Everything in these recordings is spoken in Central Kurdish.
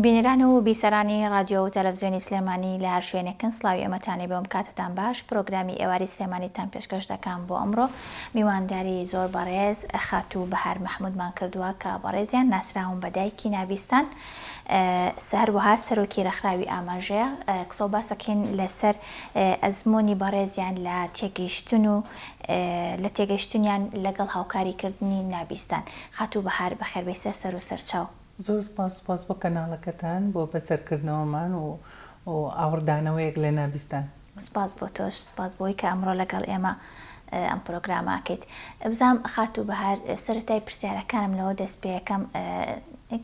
بینەران و بیسەرانی ڕادیۆ و تەلەفزیۆنی سلێمانی لە هەر شوێنێکن سڵاوی ئێمەتانێ بێ ئەم کاتەتان باش پرۆگرامی ئێواری سلێمانیتان پێشکەش دەکەم بۆ ئەمڕۆ میوانداری زۆر بەڕێز خاتوو بەهار مەحمودمان کردووە کە بەڕێزیان ناسراون بە دایکی نابیستان هەروەها سەرۆکی ڕێکخراوی ئاماژەیە قسە و باسەکەین لەسەر ئەزموونی بەڕێزیان لە تێگەیشتن و لە تێگەیشتنیان لەگەڵ هاوکاریکردنی نابیستان. خاتوو بەهار بەخێربێی سەر سەر و سەرچاو. زۆر سپاس سپاس بۆ کەناڵەکەتان بۆ بەسەرکردنەوەمان و ئاوڕدانەوەیەک لە نابیستان. سپاس بۆ تۆش سپاس بۆی کە ئەمڕۆ لەگەڵ ئێمە ئەم پرۆگرامە ئەکەیت. بزانم خاتوو بەهار سەرەتای پرسیارەکانم لەوە دەست پێ ئەکەم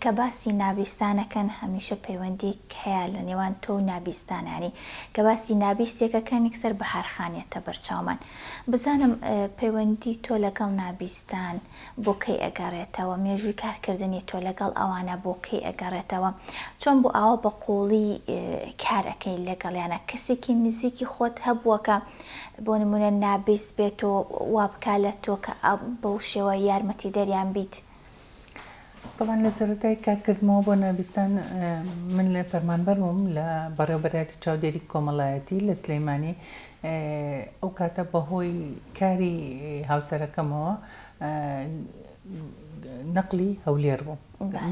کە باسی نابیستان ئەکەن هەمیشە پەیوەندیک هەیە لە نێوان تۆ و نابیستان یانی کە باسی نابیستێک ئەکەن یەکسەر بەهار خان یەتە بەرچاومان بزانم پەیوەندی تۆ لەگەڵ نابیستان بۆ کەی ئەگەڕێتەوە؟ مێژووی کارکردنی تۆ لەگەڵ ئەوانە بۆ کەی ئەگەڕێتەوە؟ چۆن بوو ئاوا بە قووڵی کار ئەکەی لەگەڵیانە؟ کەسێکی نزیکی خۆت هەبووە کە بۆ نموونە نابیست بێت و وا بکا لە تۆ کە بەو شێوە یارمەتیدەریان بیت؟ تەبعەن لە سەرەتای کارکردمەوە بۆ نابیستان من لە فەرمانبەر بووم لە بەڕێوەبەرایەتی چاودێری کۆمەڵایەتی لە سلەیمانی ئەو کاتە بەهۆی کاری هاوسەرەکەمەوە نەقلی هەولێر بووم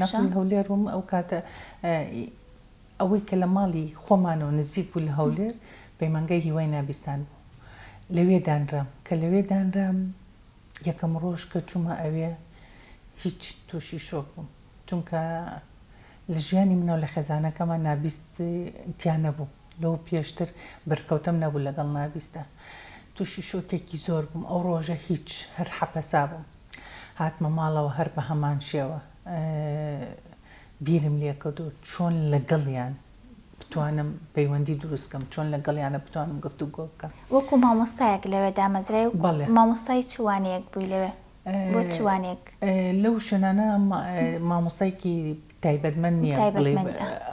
نەقلی هەولێر بووم ئەو کاتە ئەوەی کە لە ماڵی خۆمانەوە نزیک بوو لە هەولێر پەیمانگای هیوای نابیستان بوو لەوێ دانرام کە لەوێ دانرام یەکەم ڕۆژ کە چوومە ئەوێ هیچ تووشی شۆک بووم چونکە لە ژیانی منەوە لە خێزانەکەما نابیست تیا نەبوو لەو پێشتر بەرکەوتەم نەبوو لەگەڵ نابیستە تووشی شۆکێکی زۆر بووم ئەو ڕۆژە هیچ هەر حەپەسا بووم هاتمە ماڵەوە هەر بە هەمان شێوە بیرم لێکردەوە چۆن لەگەڵیان بتوانم پەیوەندی دروست کەم، چۆن لەگەڵیانە بتوانم گفتوگۆ بکەم. وەکو مامۆستایەک لەوێ دامەزرای و مامۆستای چ وانەیەک بووی لەوێ؟ بۆ چ وانەیەک؟ لەو شوێنانە مامۆستایەکی تایبەتمەند نییە بڵێی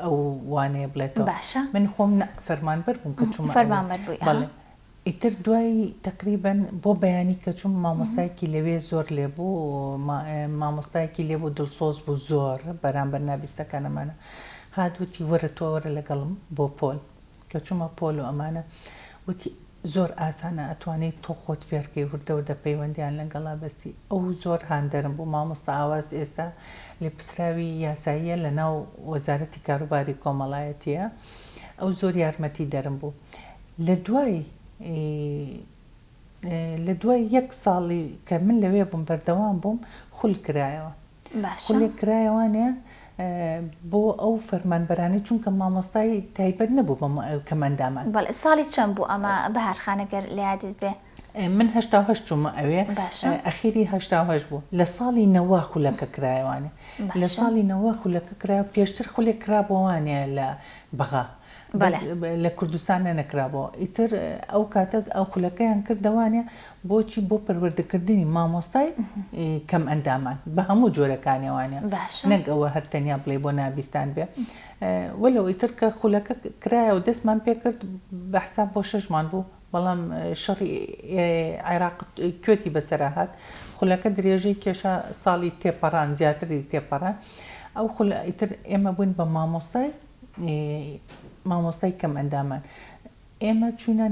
ئەو وانەیە بڵێتەوە. باشە. من خۆم فەرمانبەر بووم کە چوومە ئەوێ. فەرمانبەر بووی. بەڵێ. ئیتر دوای تەقریبەن بۆ بەیانی کە چووم مامۆستایەکی لەوێ زۆر لێ بوو مامۆستایەکی لێ بوو دڵسۆز بوو زۆر بەرامبەر نابیستەکان ئەمانە هات وتی وەرە تۆ وەرە لەگەڵم بۆ پۆل کە چوومە پۆل و ئەمانە وتی زۆر ئاسانە ئەتوانی تۆ خۆت فێرکەی وردە وردە پەیوەندیان لەگەڵا بەستی ئەو زۆر هاندەرم بوو مامۆستا ئاواز ئێستا لێپسراوی یاساییە لەناو وەزارەتی کاروباری کۆمەڵایەتیە ئەو زۆر یارمەتی دەرم بوو لە دوای لە دوای یەک ساڵی کە من لەوێ بووم بەردەوام بووم خول کرایەوە خولێک کرایەوانێ بۆ ئەو فەرمانبەرانەی چونکە مامۆستای تایبەت نەبوو بە کەمئەندامان. بەڵێ ساڵی چەند بوو ئەمە بەهار خان گەر لە یادت بێ؟ من 88 چوومە ئەوێ ئەخیری 88 بوو لە ساڵی نەوە خولەکە کرایەوانێ لە ساڵی نەوە خولەکە کرایەوە پێشتر خولێک کرابۆوانێ لە بەغا بەس لە کوردستانە نەکرابۆوە ئیتر ئەو کاتە ئەو خولەکەیان کردەوانێ بۆچی بۆ پەروەردەکردنی مامۆستای کەم ئەندامان بە هەموو جۆرەکانیەوانە نەک ئەوە هەر تەنیا بڵێ بۆ نابیستان بێ وەلو ئیتر کە خولەکە کرایەوە دەستمان پێکرد بە حساب بۆ شەش مانگ بوو بەڵام شەڕی عێراق کوێتی بەسەرا هات خولەکە درێژەی کێشا ساڵی تێپەڕان زیاتری تێپەڕان ئەو خولە ئیتر ئێمە بووین بە مامۆستای مامۆستای کەم ئەندامان ئێمە چوینە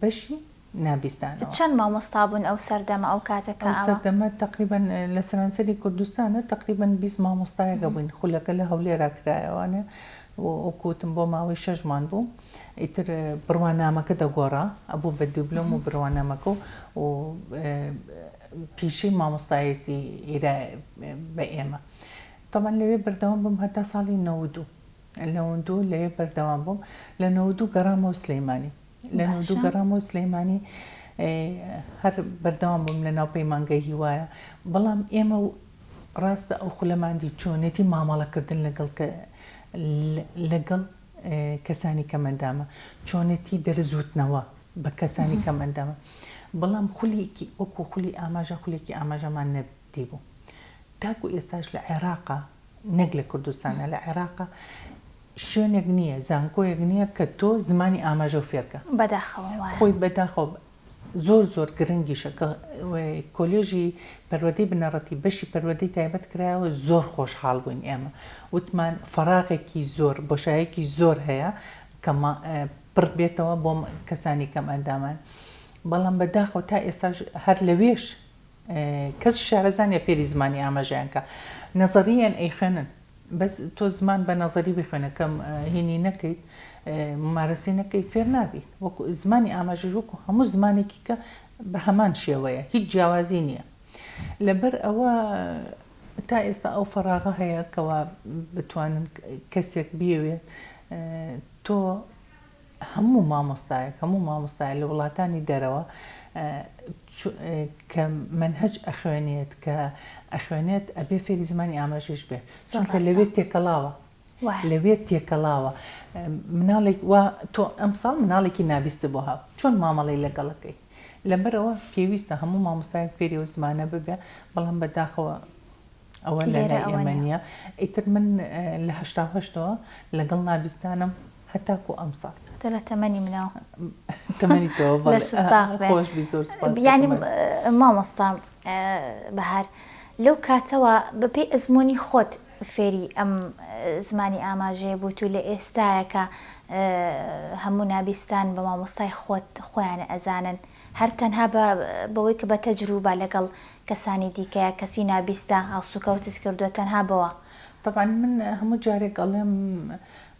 بەشی نابیستانەوە. چەند مامۆستا بوون ئەو سەردەمە ئەو کاتە کە ئەو سەردەمە تەقریبەن لە سەرانسەری کوردستانە تەقریبەن 20 مامۆستایەک بووین خولەکە لە هەولێرا کرایەوانێ وەکو وتم بۆ ماوەی شەش مانگ بوو ئیتر بڕوانامەکە دەگۆڕا ئەبوو بە دیبلۆم و بڕوانامەکە و پیشەی مامۆستایەتی ئیرا بە ئێمە تەبعەن لەوێ بەردەوام بووم هەتا ساڵی 92 92 لەوێ بەردەوام بووم لە 92 گەڕامەوە سلەیمانی لە 92 گەڕامەوە سلەیمانی هەر بەردەوام بووم لە ناو پەیمانگەی هیوایە بەڵام ئێمە ڕاستە ئەو خولەماندی چۆنێتی مامەڵەکردن لەگەڵ کە لەگەڵ کەسانی کەمئەندامە چۆنێتی دەرزوتنەوە بە کەسانی کەمئەندامە بەڵام خولێکی وەکو خولی ئاماژە خولێکی ئاماژەمان نەدیبوو تاکو ئێستاش لە عێراقا نەک لە کوردستانا لە عێراقا شوێنێک نییە زانکۆیەک نییە کە تۆ زمانی ئاماژە و فێرکە بەداخەوە وایە. خۆی بەداخەوە. زۆر زۆر گرنگیشە کە کۆلێژی پەروەردەی بنەڕەتی بەشی پەروەردەی تایبەت کرایەوە زۆر خۆشحاڵ بووین ئێمە وتمان فەراغێکی زۆر بۆشایەکی زۆر هەیە کە پڕ بێتەوە بۆ کەسانی کەم ئەندامان بەڵام بەداخەوە تا ئێستاش هەر لەوێش کەس شارەزا نیە فێری زمانی ئاماژەیان کا نەزەریەن ئەیخوێنن بەس تۆ زمان بە نەزەری بخوێنە کەم هینی نەکەیت ممارەسەی نەکەی فێر نابیت وەکو زمانی ئاماژەش وەکو هەموو زمانێکی کە بە هەمان شێوەیە هیچ جیاوازی نییە لەبەر ئەوە تا ئێستا ئەو فەراغە هەیە کەوا بتوانن کەسێک بیەوێت تۆ هەموو مامۆستایەک هەموو مامۆستایە لە وڵاتانی دەرەوە کە مەنهەج ئەخوێنێت کە ئەخوێنێت ئەبێ فێری زمانی ئاماژەیش بێ چونکە لەوێ تێکەڵاوە لەوێ تێکەڵاوە مناڵێک وا تۆ ئەمساڵ مناڵێکی نابیست بۆ هاو چۆن مامەڵەی لەگەڵەکەی لەبەرەوە پێویستە هەموو مامۆستایەک فێری ئەو زمانە ببێ بەڵام بەداخەوە ئەوە لە لای ئێمە نییە. ئیتر من لە هەشتاوهەشتەوە لەگەڵ نابیستانم هەتاکوو ئەمساڵ. تۆ لە تەمەنی منەوە. تەمەنی تۆوە بەڵێ. لەشت ساغ بێ. خۆش بی زۆر سپاس دەکەم. یانی مامۆستا بەهار لەو کاتەوە بە پێی ئەزموونی خۆت فێری ئەم زمانی ئاماژەیە بوویت و لە ئێستایە کە هەموو نابیستان بە مامۆستای خۆت خۆیان ئەزانن هەر تەنها بە بەوەی کە بە تەجروبە لەگەڵ کەسانی دیکەیە کەسی نابیستە هەڵسوکەوتت کردووە تەنها بەوە. تەبعەن من هەموو جارێک ئەڵێم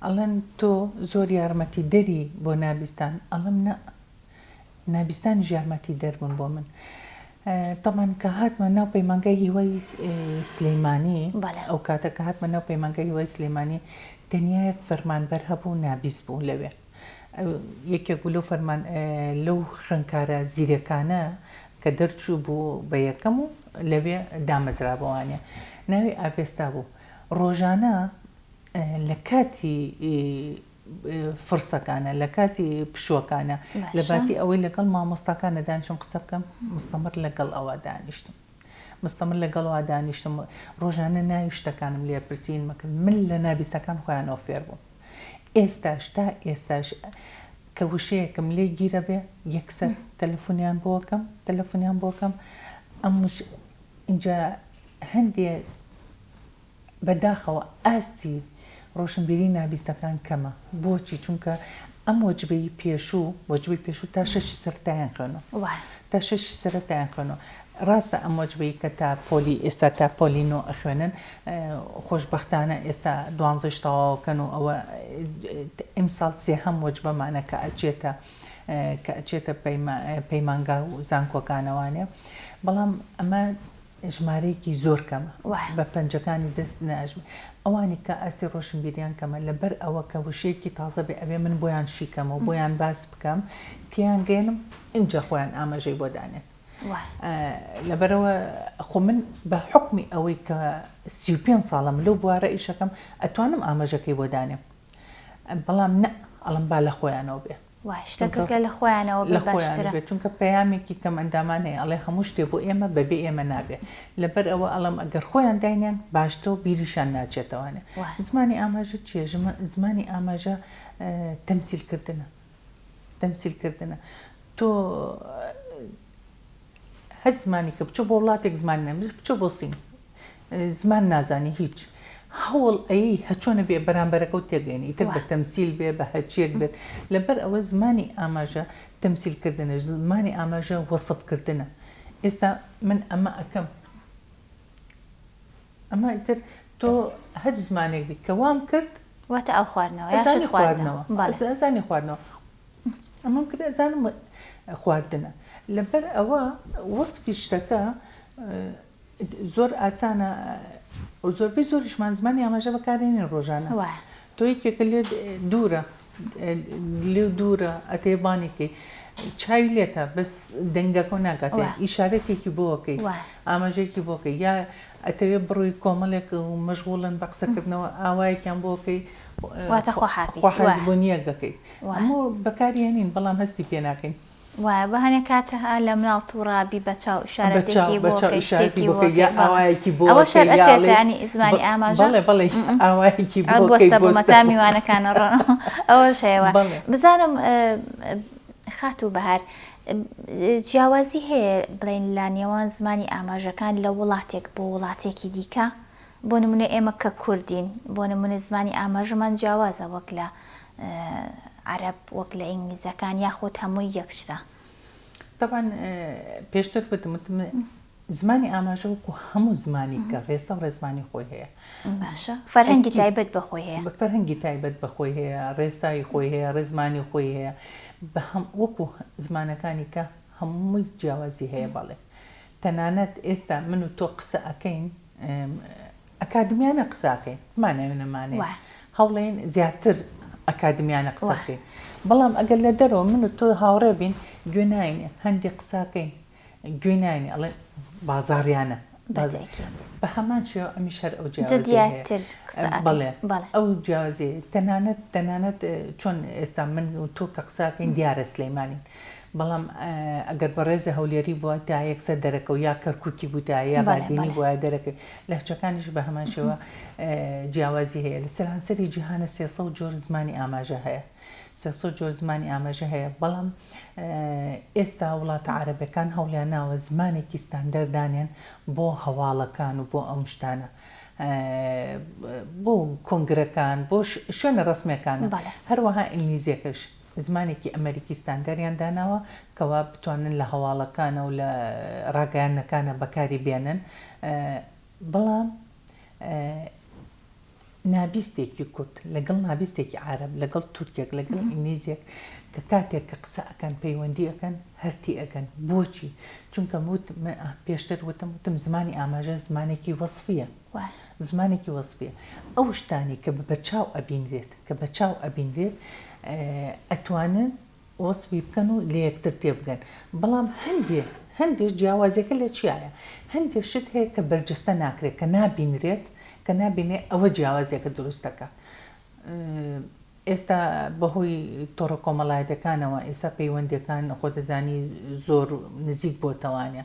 ئەڵێن تۆ زۆر یارمەتی دەری بۆ نابیستان ئەڵێم نا نابیستانیش یارمەتی دەر بوون بۆ من تەبعەن کە هاتمە ناو پەیمانگای هیوای سلیمانی ئەو کاتە کە هاتمە ناو پەیمانگای هیوای سلیمانی تەنیا یەک فەرمانبەر هەبوو نابیست بوو لەوێ یەکێک بوو لەو فەرمان لەو خوێندکارە زیرەکانە کە دەرچوو بوو بە یەکەم و لەوێ دامەزرابووانێ ناوی ئاڤێستا بوو ڕۆژانە لە کاتی فرسەکانە لە کاتی پشووەکانە لە باتی ئەوەی لەگەڵ مامۆستاکانە دانیشم قسە بکەم مستەمر لەگەڵ ئەوە دانیشتم مستەمر لەگەڵ وا دانیشتم ڕۆژانە ناوی شتەکانم لێ پرسین مەکرد من لە نابیستەکان خۆیانەوە فێر بووم ئێستاش تا ئێستاش کە وشەیەکم لێ گیرە بێ یەکسەر تەلەفونیان بۆ ئەکەم تەلەفونیان بۆ ئەکەم ئەم وش ئینجا هەندێ بەداخەوە ئاستی ڕۆشنبیری نابیستەکان کەمە بۆچی چونکە ئەم وەجبەی پێشوو وەجبەی پێشوو تا شەشی سەرەتایان خوێنەوە تا شەشی سەرەتایان خوێنەوە ڕاستە ئەم وەجبەی کە تا پۆلی ئێستا تا پۆلی نۆ ئەخوێنن خۆشبەختانە ئێستا دوانزەش تەواوەکەن و ئەوە ئیمساڵ سێهەم وەجبەمانە کە ئەچێتە کە ئەچێتە پەیمانگا و زانکۆکانەوانێ بەڵام ئەمە ژمارەیەکی زۆر کەمە بە پەنجەکانی دەست ناژمێ ئەوانی کە ئاستی ڕۆشنبیریان کەمە لەبەر ئەوە کە وشەیەکی تازە بێ ئەبێ من بۆیان شیکەمەوە بۆیان باس بکەم تێیان گەیەنم ئینجا خۆیان ئاماژەی بۆ دانێن لەبەرئەوە خۆ من بە حوکمی ئەوەی کە 35 ساڵم لەو بوارە ئیشەکەم ئەتوانم ئاماژەکەی بۆ دانێم بەڵام نە ئەڵم با لە خۆیانەوە بێ شتەکە کە لە خۆیانەوە بێ باشترە چونکە پەیامێکی کەم ئەندامان هەیە ئەڵێ هەموو شتێ بۆ ئێمە بەبێ ئێمە نابێ لەبەر ئەوە ئەڵم ئەگەر خۆیان داینیان باشترە و بیریشان ناچێتەوانێ زمانی ئاماژە چییە زمانی ئاماژە تەمسیلکردنە تەمسیلکردنە تۆ هەر زمانی کە بچۆ بۆ وڵاتێک زمانی نەبێت بچۆ بۆ سین زمان نازانی هیچ هەوڵ ئەی هەچۆنە بێ بەرامبەرەکە و تێگەێنی ئیتر بە تەمسیل بێ بە هەچیەک بێت لەبەر ئەوە زمانی ئاماژە تەمسیلکردنە زمانی ئاماژە وەسفکردنە ئێستا من ئەمە ئەکەم ئەمە ئیتر تۆ هەر زمانێک بی کە وام کرد واتە ئاو خواردنەوە یا شت خواردنەوە ئەزانی خواردنەوە ئەمەم کرد ئەزانم خواردنە لەبەر ئەوە وەسفی شتەکە زۆر ئاسانە زۆربەی زۆریشمان زمانی ئاماژە بەکارێنین ڕۆژانە تۆ یەکێکە لێت دوورە لێو دوورە ئەتێ بانیکەی چاوی لێتە بەس دەنگەکە ناگاتێ ئیشارەتێکی بۆکەی ئاماژەیەکی بۆکەی یا ئەتەوێ بڕۆی کۆمەڵێک و مەشغوڵن بە قسەکردنەوە ئاوایەکیان بۆکەی واتە خواحافیز خواحافیزبوونیەک دەکەیت هەموو بەکاریێنین بەڵام هەستی پێ ناکەین. وایە بە هەنێ کات ها لە مناڵ توڕە بی بە چاو ئیشارەتێکی بۆ کەی شتێکی بۆ کەی بەڵێ ئەوە شەر ئەچێتە یانی زمانی ئاماژە بەڵێ بەڵێ ئاوایەکی بۆ کەی بۆستە بۆ مەتا میوانەکان ئەڕۆن ئەوەش هەیە وایە بزانم خاتوو بەهار. جیاوازی هەیە بڵێین لە نێوان زمانی ئاماژەکان لە وڵاتێک بۆ وڵاتێکی دیکە؟ بۆ نمونە ئێمە کە کوردین بۆ نمونە زمانی ئاماژەمان جیاوازە وەک لە عەرەب وەک لە ئینگلیزەکان یاخود هەمووی یەک شتە؟ تەبعەن پێشتر وتم وتم زمانی ئاماژە وەکو هەموو زمانی کە ڕێسا و ڕێزمانی خۆی هەیە. باشە فەرهەنگی تایبەت بە خۆی هەیە. فەرهەنگی تایبەت بە خۆی هەیە، ڕێسای خۆی هەیە، ڕێزمانی خۆی هەیە، بە هەم وەکو زمانەکانی کە هەمووی جیاوازی هەیە بەڵێ. تەنانەت ئێستا من و تۆ قسە ئەکەین ئەکادمیانە قسە ئەکەین بمانەوێ نەمانەوێ هەوڵێین زیاتر ئەکادمیانە قسە بکەین بەڵام ئەگەر لە دەرەوە من و تۆ هاوڕێ بین گوێ ناینێ هەندێک قسە ئەکەین گوێی ناینێ ئەڵێن بازاڕیانە بەتەئکید. بە هەمان شێوە ئەمیش هەر ئەو جیاوازیەی هەیە. جدیاتر قسە ئەکەی. بەڵێ ئەو جیاوازیەی هەیە. تەنانەت تەنانەت چۆن ئێستا من و تۆ کە قسە ئەکەین دیارە سلەیمانین بەڵام ئەگەر بەڕێزە هەولێری بووایە یەکسەر دەرەکەوت یا کەرکوکی بووتایە یا بادینی بووایە دەرەکەوت. لەهجەکانیش بە هەمان شێوە جیاوازی هەیە. لە سەرانسەری جیهانە 300 جۆر زمانی ئاماژە هەیە. 300 جۆر زمانی ئاماژە هەیە، بەڵام ئێستا وڵاتە عەرەبەکان هەوڵیان ناوە زمانێکی ستاندەر دانێن بۆ هەواڵەکان و بۆ ئەم شتانە بۆ کۆنگرەکان بۆ شوێنە ڕەسمیەکانە هەروەها ئینگلیزیەکەش زمانێکی ئەمەریکی ستاندەریان داناوە کەوا بتوانن لە هەواڵەکانە و لە ڕاگەیاندنەکانە بەکاری بێنن بەڵام نابیستێکی کورد لەگەڵ نابیستێکی عارەب لەگەڵ تورکێک لەگەڵ ئینگلیزێک کە کاتێک کە قسە ئەکەن پەیوەندی ئەکەن هەر تی ئەگەن بۆچی چونکە وت پێشتر وتم وتم زمانی ئاماژە زمانێکی وەسفیە زمانێکی وەسفیە ئەو شتانی کە بە چاو ئەبینرێت کە بە چاو ئەبینرێت ئەتوانن وەسفی بکەن و لە یەکتر تێبگەن، بەڵام هەندێ هەندێش جیاوازیەکە لە چیایە هەندێ شت هەیە کە بەرجەستە ناکرێت کە نابینرێت کە نابینێ ئەوە جیاوازیەکە دروست دەکات ئێستا بەهۆی تۆڕە کۆمەڵایەتەکانەوە ئێستا پەیوەندیەکان خۆ دەزانی زۆر نزیک بۆتەوانە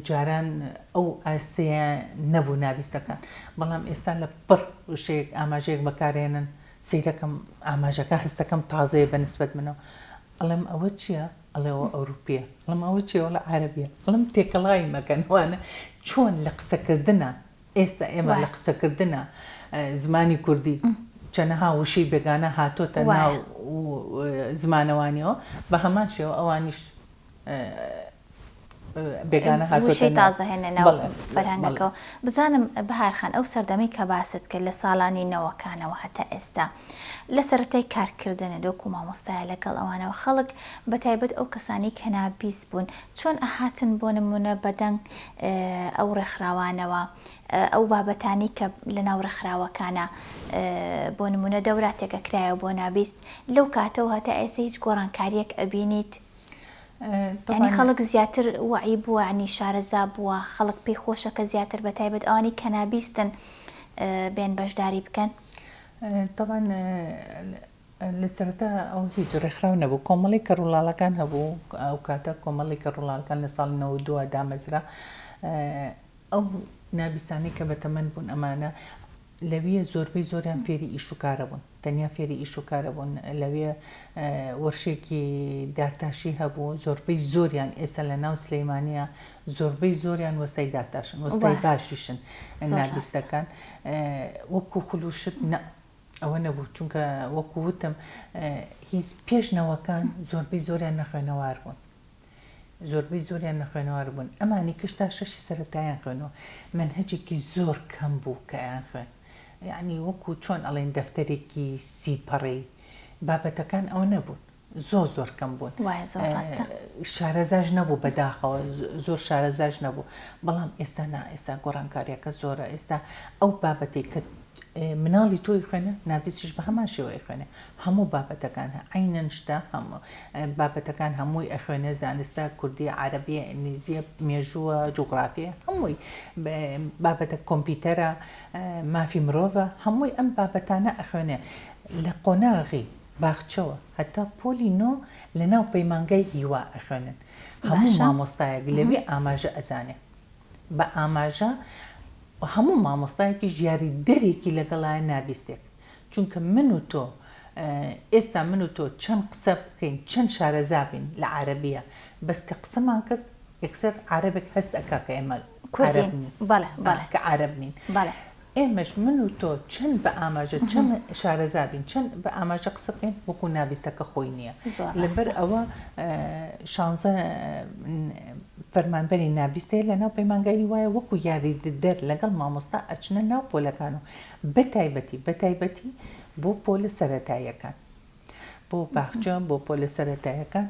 جاران ئەو ئاستەیە نەبوو نابیستەکان بەڵام ئێستا لە پڕ وشەیەک ئاماژەیەک بەکارێنن سەیرەکەم ئاماژەکە هەستەکەم تازەیە بە نسبەت منەوە ئەڵێم ئەوە چیە ئەڵێ ئەوە ئەوروپیە ئەڵێم ئەوە چیە ئەڵێ عەرەبیە ئەڵێم تێکەڵاوی مەکەن وانە چۆن لە قسەکردنا ئێستا ئێمە لە قسەکردنا زمانی کوردی چەنەها وشەی بێگانە هاتۆتە ناو زمانەوانیەوە بە هەمان شێوە ئەوانیش بێگانە هاتۆتە وشەی تازە هێنە ناو فەرهەنگەکەوە. بزانم بەهار خان ئەو سەردەمەی کە باست کرد لە ساڵانی نەوەکانەوە هەتا ئێستا لە سەرەتای کارکردنت وەکو مامۆستایە لەگەڵ ئەوانەوە خەڵک بە تایبەت ئەو کەسانەی کە نابیست بوون چۆن ئەهاتن بۆ نمونە بەدەنگ ئەو ڕێکخراوانەوە ئەو بابەتانەی کە لەناو ڕێکخراوەکانە بۆ نمونە دەوراتێک ئەکرایەوە بۆ نابیست لەو کاتەوە هەتا ئێستا هیچ گۆڕانکاریەک ئەبینیت؟ یانی خەڵک زیاتر وەعی بووە یانی شارەزا بووە خەڵک پێی خۆشە کە زیاتر بە تایبەت ئەوانەی کە نابیستن بێن بەشداری بکەن؟ تەبعەن لە سەرەتا ئەو هیچ ڕێکخراو نەبوو کۆمەڵی کەڕولاڵەکان هەبوو ئەو کاتە کۆمەڵی کەڕولاڵەکان لە ساڵی 92 دامەزرا ئەو نابیستانەی کە بەتەمەن بوون ئەمانە لەویە زۆربەی زۆریان فێری ئیش و کارە بوون تەنیا فێری ئیش و کارە بوون لەوێ وەرشێکی دارتاشی هەبوو زۆربەی زۆریان ئێستا لە ناو سلەیمانە زۆربەی زۆریان وەستای دارتاشن وەستای باشیشن نابیستەکان وەکو خلوشت نە ئەوە نەبوو چونکە وەکو وتم هیچ پێش نەوەکان زۆربەی زۆریان نەخوێنەوار بوون زۆربەی زۆریان نەخوێنەوار بوون ئەمانی کەش تا شەشی سەرەتایان خوێنەوە مەنهەجێکی زۆر کەم بوو کە ئەیان خوێن یەعنی وەکو چۆن ئەڵێن دەفتەرێکی سی پەڕەی بابەتەکان ئەوە نەبوون زۆر زۆر کەم بوون وایە زۆر ڕاستە. شارەزاش نەبوو بەداخەوە زۆر شارەزاش نەبوو بەڵام ئێستا نا ئێستا گۆڕانکاریەکە زۆرە ئێستا ئەو بابەتەی کە مناڵی تۆ ئەیخوێنێ نابیستیش بە هەمان شێوە ئەیخوێنێ هەموو بابەتەکان عەینەن شتە هەموو بابەتەکان هەمووی ئەخوێنێ زانستە کوردیە عەرەبیە ئینگلیزیە مێژووە جوگرافیە هەمووی بابەتە کۆمپیوتەرە مافی مرۆڤە هەمووی ئەم بابەتانە ئەخوێنێ لە قۆناغی باخچەوە هەتا پۆلی نۆ لە ناو پەیمانگای هیوا ئەخوێنن هەموو مامۆستایەک لەوێ ئاماژە ئەزانێ بە ئاماژە هەموو مامۆستایەکیش یاریدەرێکی لەگەڵایە نابیستێک چونکە من و تۆ. ئێستا من و تۆ چەند قسە بکەین چەند شارەزا بین لە عارەبیە بەس کە قسەمان کرد یەکسەر عارەبێک هەست ئەکا کە ئێمە عارەب کوردین نین بەڵێ بەڵێ کە عارەب نین بەڵێ. ئێمەش من و تۆ چەند بە ئاماژە چەند شارەزا بین چەند بە ئاماژە قسە بکەین وەکو نابیستەکە خۆی نییە زۆر لەبەر ڕاستە. ئەوە شانزە فەرمانبەری نابیست هەیە لەناو پەیمانگای هیوایە وەکو یاریدەدەر لەگەڵ مامۆستا ئەچنە ناو پۆلەکان و بەتایبەتی بەتایبەتی بۆ پۆلە سەرەتاییەکان بۆ باخچە بۆ پۆلە سەرەتایەکان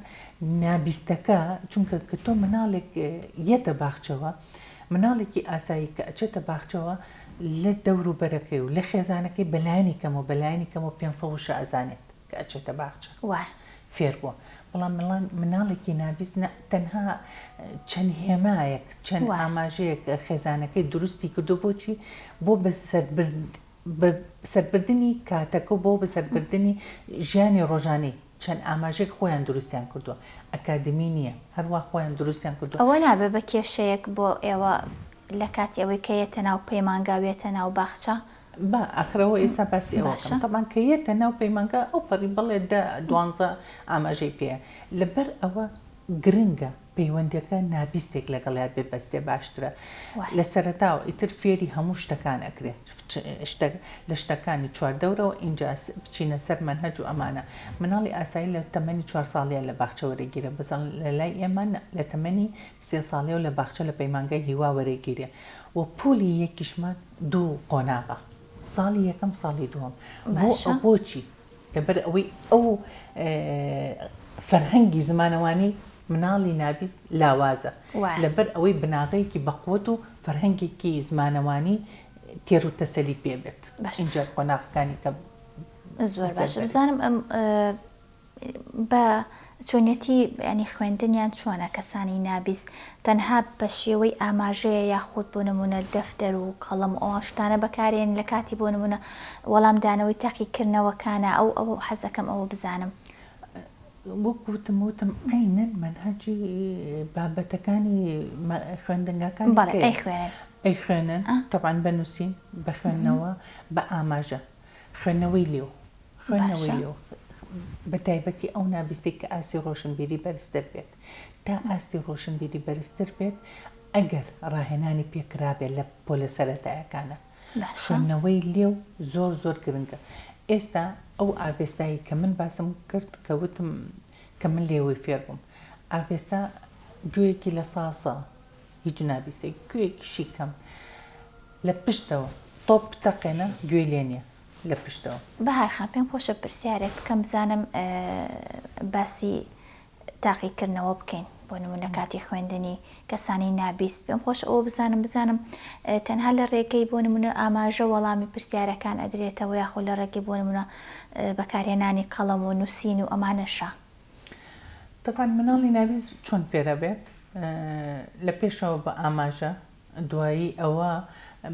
نابیستەکە چونکە کە تۆ مناڵێک یەتە باخچەوە مناڵێکی ئاسایی کە ئەچێتە باخچەوە لە دەوروبەرەکەی و لە خێزانەکەی بەلایەنی کەمەوە بەلایەنی کەمەوە 500 وشە ئەزانێت کە ئەچێتە باخچە وایە. فێر بووە بەڵام مناڵێکی نابیست نا تەنها چەند هێمایەک چەند وایە. ئاماژەیەک خێزانەکەی دروستی کردو بۆچی بۆ بەسەربرد بە سەربردنی کاتەکە و بۆ بەسەربردنی ژیانی ڕۆژانەی چەند ئاماژەیەک خۆیان دروستیان کردووە ئەکادمی نییە هەروا خۆیان دروستیان کردووە. ئەوە نابێ بە کێشەیەک بۆ ئێوە لە کاتی ئەوەی کە یەتە ناو پەیمانگا و یەتە ناو باخچە؟ با ئاخر ئەوە ئێستا باسی ئەوە باشە. کەم تەبعەن کە یەتە ناو پەیمانگا ئەو پەڕی بەڵێ دە دوانزە ئاماژەی پێیە لەبەر ئەوە گرنگە پەیوەندیەکە نابیستێک لەگەڵیا ببەستێ باشترە لە سەرەتاوە ئیتر فێری هەموو شتەکان ئەکرێ شتە لە شتەکانی چواردەورەوە ئینجا بچینە سەر مەنهەج و ئەمانە مناڵی ئاسایی لە تەمەنی چوار ساڵیە لە باخچە وەرەگیرێ بەس لە لای ئێمە نا لە تەمەنی سێ ساڵیەوە لە باخچە لە پەیمانگای هیوا وەرەگیرێ و پولی یەکیشمان دوو قۆناغە ساڵی یەکەم ساڵی دووەم بۆ باشە. بۆچی لەبەر ئەوەی ئەو فەرهەنگی زمانەوانی مناڵی نابیست لاوازە، وایە. لەبەر ئەوەی بناغەیەکی بەقوەت و فەرهەنگێکی زمانەوانی تێر و تەسەلی پێ بێت باشە. ئینجا قۆناغەکانی کە زۆر بەسەر باشە بەرێت. بزانم ئەم بە چۆنیەتی یانی خوێندنیان چۆنە کەسانی نابیست تەنها بە شێوەی ئاماژەیە یاخود بۆ نمونە دەفتەر و قەڵەم و ئەو شتانە بەکارێن لە کاتی بۆ نمونە وەڵام دانەوەی تاقیکردنەوەکانە ئەو ئەو حەز دەکەم ئەوە بزانم. وەک وتم وتم عەینەن مەنهەجی بابەتەکانی خوێندنگاکانی بەڵێ کەیە ئەیخوێنن. ئەیخوێنن تەبعەن بە نووسین بە خوێندنەوە بە ئاماژە خوێندنەوەی لێو خوێندنەوەی باشە. لێو بە تایبەتی ئەو نابیستەی کە ئاستی ڕۆشنبیری بەرزتر بێت تا ئاستی ڕۆشنبیری بەرزتر بێت ئەگەر ڕاهێنانی پێ کرابێت لە پۆلە سەرەتایەکانە باشە. خوێندنەوەی لێو زۆر زۆر گرنگە ئێستا ئەو ئاڤێستایی کە من باسم کرد کە وتم کە من لێوەی فێر بووم ئاڤێستا گوێیەکی لە ساسە هیچ نابیستێ گوێیەکیشی کەم لە پشتەوە تۆپ بتەقێنە گوێی لێ نییە لە پشتەوە. بەهار خان پێم خۆشە پرسیارێک بکەم بزانم باسی تاقیکردنەوە بکەین بۆ نمونە کاتی خوێندنی کەسانی نابیست پێم خۆشە ئەوە بزانم بزانم تەنها لە ڕێگەی بۆ نمونە ئاماژە وەڵامی پرسیارەکان ئەدرێتەوە یاخۆ لە ڕێگەی بۆ نمونە بەکارهێنانی قەڵەم و نووسین و ئەمانەشە. تەبعەن مناڵی نابیست چۆن فێرەبێت لە پێشەوە بە ئاماژە دوایی ئەوە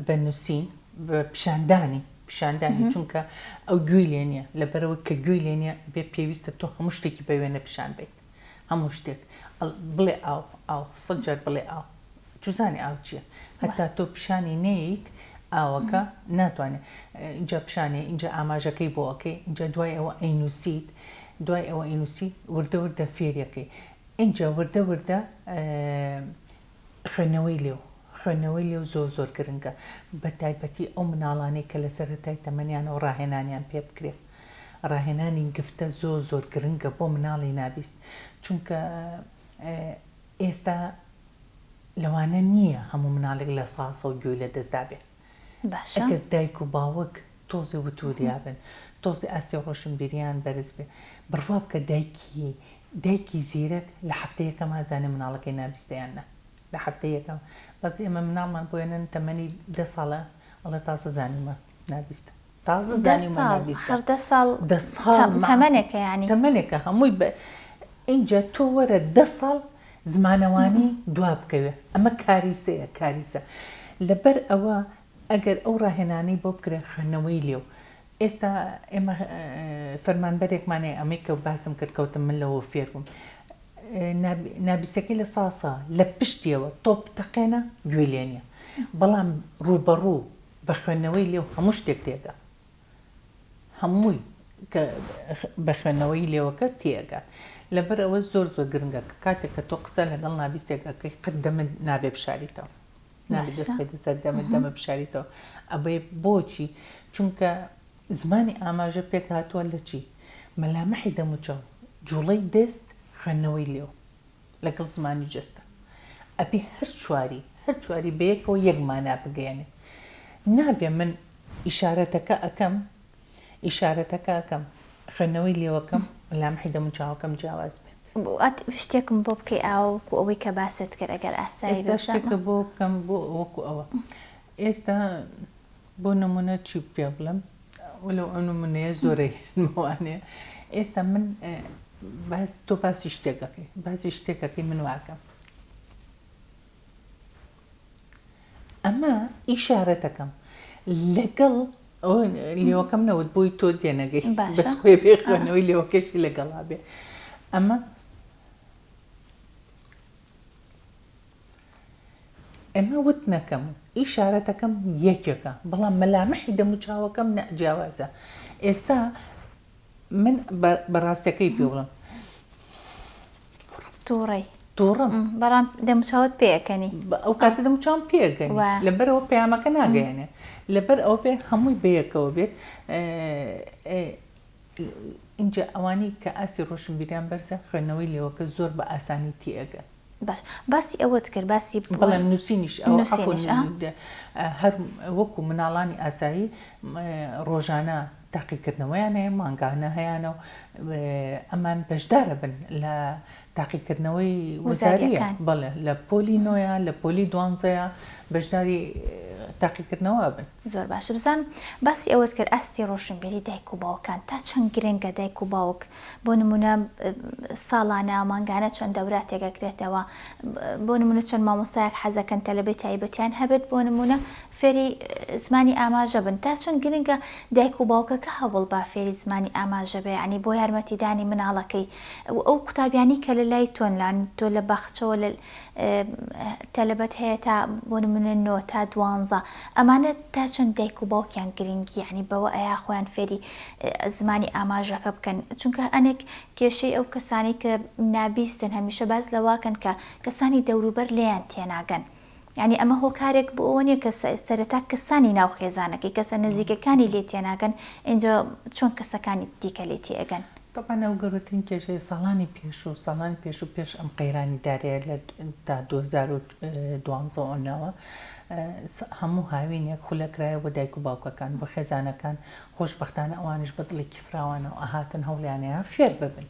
بە نووسین بە پیشاندانی پیشاندانی چونکە ئەو گوێی لێ نییە لەبەرەوەی کە گوێی لێ نییە بێ پێویستە تۆ هەموو شتێکی بە وێنە پیشان بیت هەموو شتێک بڵێ ئاو ئاو سەد جار بڵێ ئاو چوزانی ئاو چییە هەتا تۆ پیشانی نەیت ئاوەکە ناتوانێت اینجا پیشانێ اینجا ئاماژەکەی بۆ ئەەکەی اینجا دوای ئەوە ئەینووسیت دوای ئەوە ئەینووسی وردە وردە فێریەکەی اینجا وردە وردە خوێندنەوەی لێو، خوێندنەوەی لێو زۆر زۆر گرنگە بە تایبەتی ئەو مناڵانەی کە لە سەرەتای تەمەنیانەوە ڕاهێنانیان پێ بکرێ ڕاهێنانی گفتە زۆر زۆر گرنگە بۆ مناڵی نابیست چونکە ئێستا لەوانە نییە هەموو مناڵێک لە ساسە و گوێی لە دەستدا بێ باشە. ئەگەر دایک و باوک تۆزێ وتوریا بن تۆزێ ئاستی ڕۆشنبیریان بەرز بێ بڕوا بکە دایکی دایکی زیرەک لە هەفتەی یەکەم ئازانێ مناڵەکەی نابیستە یان نا لە هەفتەی یەکەم بەس ئێمە مناڵمان بۆ ێنن تەمەنی دە ساڵە ئەڵێ تازە زانیومە نابیستە تازە دە زانیومە ساڵ نابیستە خڕ دە ساڵ دە ساڵ مە تەمەنێکە یانی. تەمەنێکە هەمووی بە ئینجا تۆ وەرە دە ساڵ زمانەوانی دوا بکەوێ ئەمە کاریسەیە کاریسە لەبەر ئەوە ئەگەر ئەو ڕاهێنانەی بۆ بکرێ خوێندنەوەی لێو ئێستا ئێمە فەرمانبەرێکمان هەیە ئەمەی کە باسم کرد کەوتم من لەوە فێر بووم نابیستەکەی لە ساسە لە پشتیەوە تۆپ تەقێنە گوێی لێ نییە بەڵام ڕووبەڕوو بە خوێندنەوەی لێو هەموو شتێک تێگا هەمووی. کە بە خوێندنەوەی لێوەکە تێئەگات. لەبەر ئەوە زۆر زۆر گرنگە کە کاتێک کە تۆ قسە لەگەڵ نابیستێک ئەکەی قەت دەمت نابێ بشاریتەوە. نابێ دەست باشە. خەیتە سەر دەمت دەمت بشاریتەوە. ئەبێ بۆچی؟ چونکە زمانی ئاماژە پێک هاتووە لە چی؟ مەلامحی دەموچاو، جوڵەی دەست، خوێندنەوەی لێو. لەگەڵ زمانی جەستە. ئەبێ هەر چواری، هەر چواری بەیەکەوە یەک مانا بگەیەنێ. نابێ من ئیشارەتەکە ئەکەم، ئیشارەتەکە ئەکەم، خوێندنەوەی لێوەکەم، مەلامحی دەموچاوەکەم جیاواز بێت. ئەت شتێکم بۆ بکەی ئاوا وەکو ئەوەی کە باست کرد ئەگەر ئاسایی بێ ئێستا شتێکت بۆ بکەم بۆ وەکو ئەوە. ئێستا بۆ نمونە چی پێ بڵێم وەلو ئەو نمونەیە زۆرە هێنمەوانێ ئێستا من باس تۆ باسی شتێکەکەی باسی شتێکەکەی من واکەم ئەمە ئیشارەتەکەم لەگەڵ لێوەکەم نەوت بۆی تۆ تێنەگەی بەس خۆی بێ خوێنەوەی لێوەکەشی لەگەڵا بێ ئەمە ئەمە وتنەکەم و ئیشارەتەکەم یەکێکە، بەڵام مەلامحی دەموچاوەکەم نا جیاوازە. ئێستا من بە ڕاستەکەی پێ بڵێم. تووڕەی. تووڕەم. بەڵام دەموچاوت پێ ئەکەنی. ئەو کاتە دەموچاوم پێ ئەکەنی. لەبەرئەوە پەیامەکە ناگەیەنێ. لەبەر ئەوە بێ هەمووی بەیەکەوە بێت. ئینجا ئەوانەی کە ئاستی ڕۆشنبیریان بەرزە خوێندنەوەی لێوەکە زۆر بە ئاسانی تێئەگەن. باش باسی ئەوەت کرد باسی بەڵێ نووسینیش ئەوە عەفوەن هەر وەکو مناڵانی ئاسایی ڕۆژانە تاقیکردنەوەیان هەیە مانگانە هەیانە و ئەمان بەشدارە بن لە تاقیکردنەوەی وزارییە بەڵێ لە پۆلی نۆیە لە پۆلی دوانزەیە بەشداری تاقیکردنەوە ئەبن. زۆر باشە بزانم باسی ئەوەت کرد ئاستی ڕۆشنبیری دایک و باوکان تا چەند گرنگە دایک و باوک بۆ نمونە ساڵانە مانگانە چەند دەوراتێک ئەکرێتەوە بۆ نمونە چەند مامۆستایەک حەزەکەن تەلەبەی تایبەتیان هەبێت بۆ نمونە فێری زمانی ئاماژە بن تا چەند گرنگە دایک و باوکەکە هەوڵ با فێری زمانی ئاماژە بێ یانی بۆ یارمەتیدانی مناڵەکەی و ئەو قوتابیانی کە لە لای تۆن لانی تۆ لە باخچەوە لە تەلەبەت هەیە تا بۆ نمونە نۆ تا دوانزە ئەمانە تا چەند دایک و باوکیان گرنگی یانی بەوە ئەیا خۆیان فێری زمانی ئاماژەکە بکەن چونکە ئەنێک کێشەی ئەو کەسانەی کە نابیستن هەمیشە باس لەوەکەن کە کەسانی دەوروبەر لێیان تێناگەن یانی ئەمە هۆکارێک بۆ ئەوە نیە کە سەرەتا کەسانی ناو خێزانەکەی کەسە نزیکەکانی لێ تێناگەن ئینجا چۆن کەسەکانی دیکە لێ تێئەگەن؟ تەبعەن ئەو گەورەترین کێشەیە ساڵانی پێشوو ساڵانی پێشوو پێش ئەم قەیرانی دارایە لە تا 2012 ئەوناوە هەموو هاوینێک خولە کرایە بۆ دایک و باوکەکان بۆ خێزانەکان خۆشبەختانە ئەوانیش بە دڵێکی فراوانەوە ئەهاتن هەوڵیانەیە فێر ببن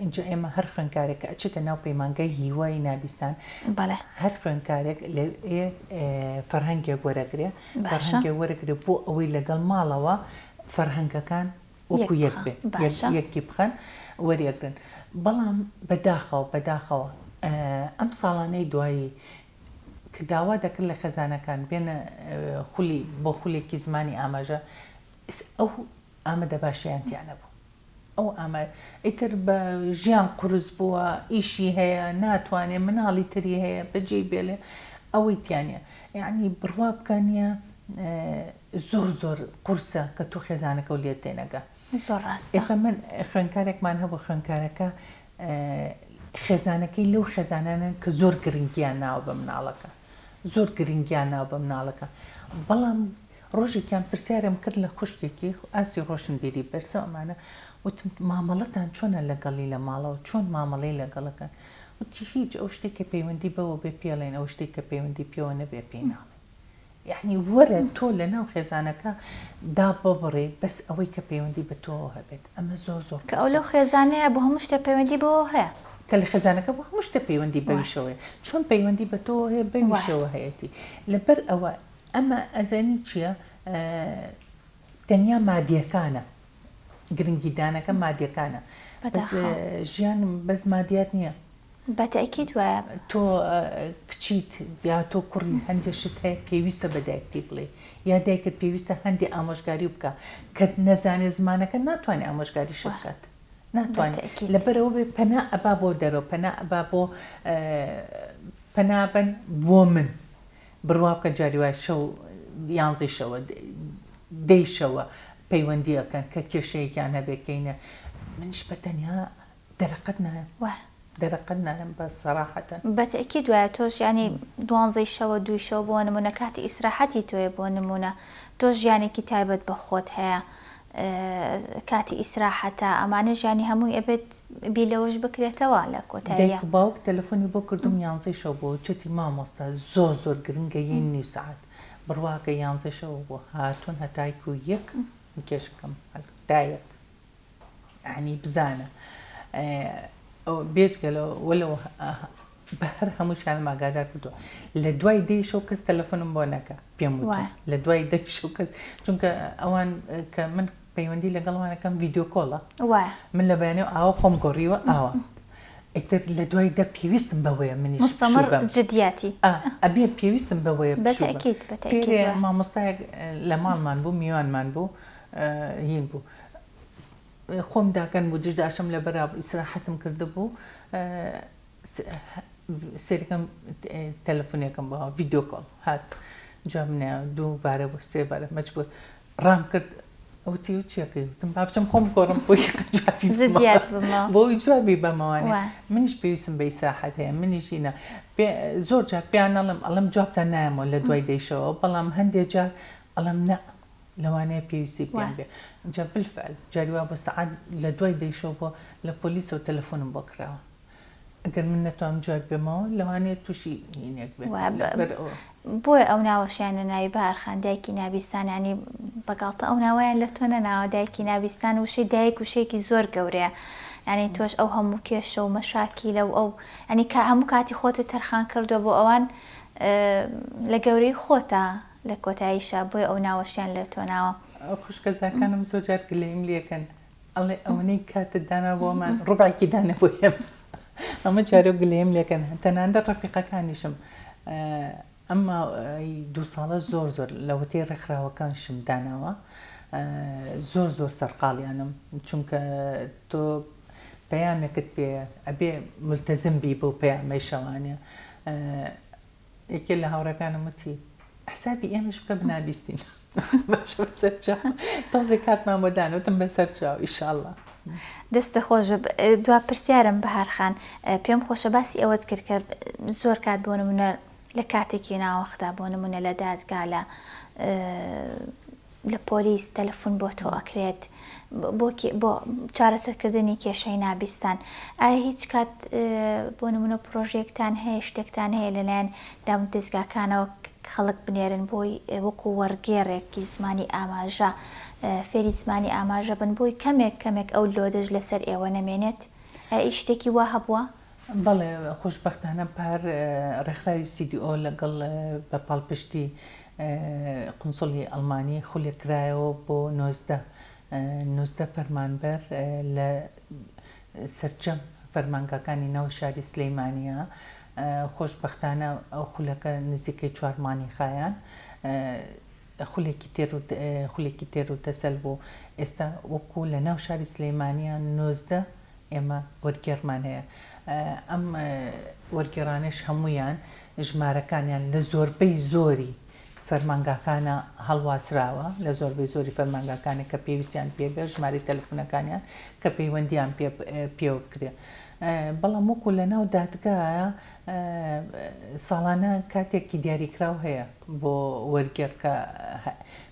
ئینجا ئێمە هەر خوێندکارێک کە ئەچێتە ناو پەیمانگای هیوای نابیستان بەڵێ. هەر خوێندکارێک لەوێ فەرهەنگێک وەرەگرێ باشە. فەرهەنگێک وەرەگرێ بۆ ئەوەی لەگەڵ ماڵەوە فەرهەنگەکان یەک وەکو یەک بخا بێ یەک باشە. یەکی بخەن وەریئەگرن بەڵام بەداخەوە بەداخەوە ئەم ساڵانەی دوایی کە داوا دەکرد لە خێزانەکان بێنە خولی بۆ خولێکی زمانی ئاماژە ئەو ئامادەباشیان تیا نەبوو. ئەو ئامە ئیتر بە ژیان قورس بووە ئیشی هەیە ناتوانێ مناڵی تری هەیە بەجێی بێلێ ئەوەی تیا نیە یەعنی بڕوا بکە نیە زۆر زۆر قورسە کە تۆ خێزانەکەو لێت تێنەگا زۆر ڕاستە. ئێستا من خوێندکارێکمان هەبوو خوێندکارەکە خێزانەکەی لەو خێزانانەن کە زۆر گرنگیان ناوە بە مناڵەکە زۆر گرنگیان ناوە بە مناڵەکە بەڵام ڕۆژێکیان پرسیارم کرد لە خوشکێکی ئاستی ڕۆشنبیری بەرزە ئەمانە وتم مامەڵەتان چۆنە لەگەڵی لە ماڵەوە چۆن مامەڵەی لەگەڵەکەن وتی هیچ ئەو شتێک کە پەیوەندی بەوە بێ پێڵێن ئەو شتێک کە پەیوەندی پێوە نەبێ پێی ناڵێن یعنی وەرە تۆ لە ناو خێزانەکە داببڕێ بەس ئەوەی کە پەیوەندی بە تۆوە هەبێت ئەمە زۆر زۆر کە ئەو قورسە لەو خێزانەیە بۆ هەموو شتێ پەیوەندی بەوە هەیە. کە لە خێزانەکە بۆ هەموو شتێ پەیوەندی بەویشەوە هەیە چۆن پەیوەندی بە تۆوە هەیە بەویشەوە هەیەتی لەبەر ئەوە ئەمە ئەزانی چیە تەنیا مادیەکانە گرنگی دانەکە مادیەکانە بەس ژیان بەس مادیات نییە. بە تەئکید وایە. تۆ کچیت یا تۆ کوڕی هەندێ شت هەیە پێویستە بە دایکتی بڵێی یا دایکت پێویستە هەندێ ئامۆژگاری بکا کە نەزانێ زمانەکە ناتوانێ ئامۆژگاریشت بکات ناتوانێ لەبەرئەوە بێ پەنا ئەبا بۆ دەرەوە پەنا ئەبا بۆ پەنا بەن بۆ من بڕوا بکە جاری وایە شەو یانزەی شەوە دەی شەوە. پەیوەندی ئەکەن کە کێشەیەکیان هەبێ کەینە منیش بە تەنیا دەرەقەت نایەم وایە. دەرەقەت نایەم بە سەراحەتەن. بە تەئکید وایە تۆش یانی دوانزەی شەوە دووی شەو بۆ نمونە کاتی ئیسراحەتی تۆیە بۆ نمونە تۆش ژیانێکی تایبەت بە خۆت هەیە کاتی ئیسراحەتە ئەمانەش یانی هەمووی ئەبێت بیر لەوەش بکرێتەوە لە کۆتاییا. دایک و باوک تەلەفۆنی بۆ کردوم یانزەی شەو بوو وتویەتی مامۆستا زۆر زۆر گرنگە یەین نیو سەعات بڕواکە یانزەی شەو بوو هاتوون هەتایکو یەک من کێشەکەم حەل کرد تا یەک یانی بزانە بێجگە لەوە وەلەو بە هەر هەمووشیانم ئاگادار کردووە لە دوای دەی شەو کەس تەلەفۆنم بۆ نەکا پێم وتون لە دوای دەی شەو کەس چونکە ئەوان کە من پەیوەندی لەگەڵوانەکەم ڤیدیۆ کۆڵە من لە بەیانی ئاوە خۆم گۆڕیوە ئاوە ئیتر لە دوای دە پێویستم بەوەیە منیش مستەمڕ جدیاتی ئەبێ پێویستم بەوەیە بەتەکیت بەتەکیت مامۆستایەک لە ماڵمان بوو میوانمان بوو هین بوو خۆم داکەن بوو دشداشەم لەبەرا بوو ئیسراحەتم کردبوو سەیرەکەم تەلەفۆنێکم بۆ ڤیدیۆ کۆڵ هات جواب نایەوە دووبارە بوو سێ بارە مەجبور ڕام کرد وتی و چیەکەی وتم با بچم خۆم بگۆڕم بۆی جوابی جدیات بمەوە بۆی جوابی بەمەوانێ منیش پێویستم بە ئیسراحەت هەیە منیش هینە زۆر جار پێیان ئەڵێم ئەڵێم جوابتان نایەمەوە لە دوای دەیشەوە بەڵام هەندێ جار ئەڵێم نا لەوانەیە پێویستی پێم بێ جا بالفعل جاری وا بۆ سەعات لە دوای دەی شەو بۆ لە پۆلیسەوە تەلەفۆنم بۆ کراوە ئەگەر من نەتوانم جواب بێمەوە لەوانەیە تووشی هینێک بێت لەبەر ئەوە. بۆیە ئەو ناوەشیان لە ناوی بەهارخان دایکی نابیستان یانی بە گاڵتە ئەو ناوەیان لە تۆ نەناوە دایکی نابیستان وشەی دایک وشەیەکی زۆر گەورەیە یانی تۆش ئەو هەموو کێشە و مەشاکیلە و ئەو یانی کە هەموو کاتی خۆتت تەرخان کردووە بۆ ئەوان لە گەورەی خۆتە لە کۆتاییشا بۆیە ئەو ناوەشیان لە تۆ ناوە. خوشکەزاکانم زۆر جار گلەییم لێکەن ئەڵێ ئەوەنەی کاتت دانا بۆمان ڕوبعێکی دانە بۆ ئێمە ئەمە جارێ گلەییم لێکەن تەنانەت ڕەفیقەکانیشم ئەم ماوەی دوو ساڵە زۆر زۆر لەوەتەی ڕێکخراوەکانشم داناوە زۆر زۆر سەرقاڵیانم چونکە تۆ پەیامێکت پێیە ئەبێ ملتەزم بی بەو پەیامەی شەوانێ یەکێ لە هاوڕێکانم وتی حسابی ئێمەش بکە بنابیستین باشە بەسەر چاو تۆزێک کاتمان بۆ دان وتم بەسەر چاو ئیشاڵڵا. دەستت خۆش بێ دوا پرسیارم بەهار خان پێم خۆشە باسی ئەوەت کرد کە زۆر کات بۆ نمونە لە کاتێکی ناوەختا بۆ نمونە لە دادگا لە لە پۆلیس تەلەفون بۆ تۆ ئەکرێت بۆ بۆ چارەسەرکردنی کێشەی نابیستان ئایا هیچ کات بۆ نمونە پرۆژەیەکتان هەیە شتێکتان هەیە لەلایەن دامودەزگاکانەوە خەڵک بنێرن بۆی وەکو وەڕگێڕێکی زمانی ئاماژە فێری زمانی ئاماژە بن بۆی کەمێک کەمێک ئەو لۆدەش لەسەر ئێوە نەمێنێت ئایا شتێکی وا هەبووە؟ بەڵێ خۆشبەختانە پار ڕێکخراوی سی دی ئۆ لەگەڵ بە پاڵپشتی قونسوڵی ئەڵمانی خولێک کرایەوە بۆ 19 19 فەرمانبەر لە سەرجەم فەرمانگاکانی ناو شاری سلیمانیە خۆشبەختانە ئەو خولەکە نزیکەی چوار مانگی خایان خولێکی تێر و خولێکی تێر و تەسەل بوو ئێستا وەکو لە ناو شاری سلیمانیە 19 ئێمە وەرگێڕمان هەیە ئەم وەرگێڕانەش هەموویان ژمارەکانیان لە زۆربەی زۆری فەرمانگاکانە هەڵواسراوە لە زۆربەی زۆری فەرمانگاکانە کە پێویستیان پێ بێ ژمارەی تەلەفونەکانیان کە پەیوەندیان پێ پێوە بکرێ بەڵام وەکو لە ناو دادگایە ساڵانە کاتێکی دیاریکراو هەیە بۆ وەرگێڕ کە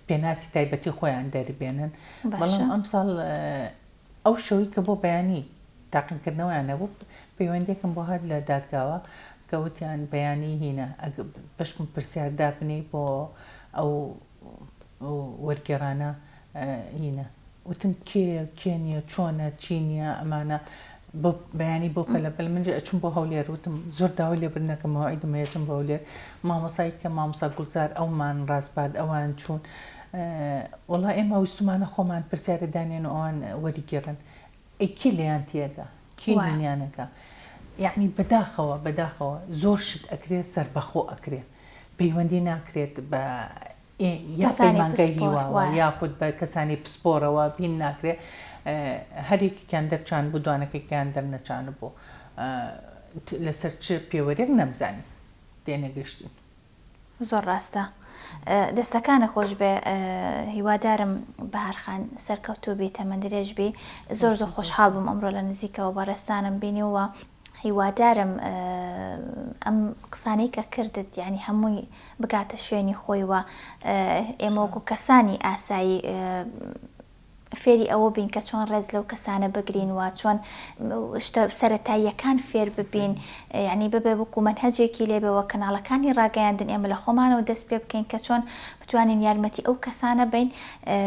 پێناسی تایبەتی خۆیان دەربێنن بەڵام ئەمساڵ ئەو شەوەی کە بۆ بەیانی تاقیکردنەوەیان هەبوو پەیوەندیەکم بۆ هات لە دادگاوە کە وتیان بەیانی هینە بەشکم پرسیار دابنێی بۆ ئەو وەرگێڕانە هینە وتم کێیە کێ نییە چۆنە چی نییە ئەمانە بۆ بەیانی بۆ پەلە پەلە من ئەچم بۆ هەولێر وتم زۆر داوای لێبوردن ئەکەم مەوعیدم هەیە ئەچم بۆ هەولێر مامۆستای کە مامۆستا گوڵزار ئەومان ڕاسپارد ئەوان چوون وەڵا ئێمە ویستومانە خۆمان پرسیارە دانێن و ئەوان وەریگێڕن ئەی کێ لێیان تێگا کێ هینیانەکە یعنی بەداخەوە بەداخەوە زۆر شت ئەکرێ سەربەخۆ ئەکرێ پەیوەندی ناکرێت بە یا پەیمانگای هیواوە یاخود بە کەسانی پسپۆرەوە هین ناکرێ هەر یەکێکیان دەرچان بوو دوانەکەکیان دەرنەچان بوو لەسەر چ پێوەرێک نەمزانی تێنەگەشتین. زۆر ڕاستە. دەستەکانت خۆش بێ هیوادارم بەهار خان سەرکەوتوو بی تەمەن درێژ بی زۆر زۆر خۆشحاڵ بووم ئەمڕۆ لە نزیکەوە بەڕێزتانم بینی و هیوادارم ئەم قسانەی کە کردت یعنی هەمووی بگاتە شوێنی خۆی و ئێمە وەکو کەسانی ئاسایی فێری ئەوە بین کە چۆن ڕێز لەو کەسانە بگرین و چۆن شتە سەرەتاییەکان فێر ببین یعنی ببێ وەکو مەنهەجێکی لێ بێ وە کەناڵەکانی ڕاگەیاندن ئێمە لە خۆمانەوە دەست پێ بکەین کە چۆن بتوانین یارمەتی ئەو کەسانە بین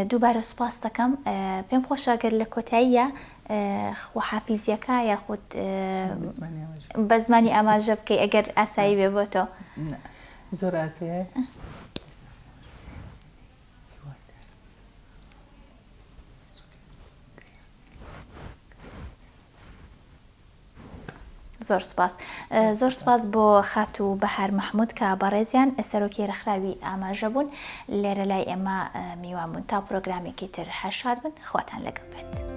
دووبارە سوپاست دەکەم پێم خۆشە گەر لە کۆتاییە خواحافیزیەکە یاخود بە زمانی ئاماژە بکەی ئەگەر ئاسایی بێ بۆ تۆ. زۆر ئاسایە. زۆر سپاس زۆر سپاس بۆ خاتوو بەهار مەحمود کە بەڕێزیان سەرۆکی ڕێکخراوی ئاماژە بوون لێرە لای ئێمە میوان بوون تا پرۆگرامێکی تر هەر شاد بن خواتان لەگەڵ بێت.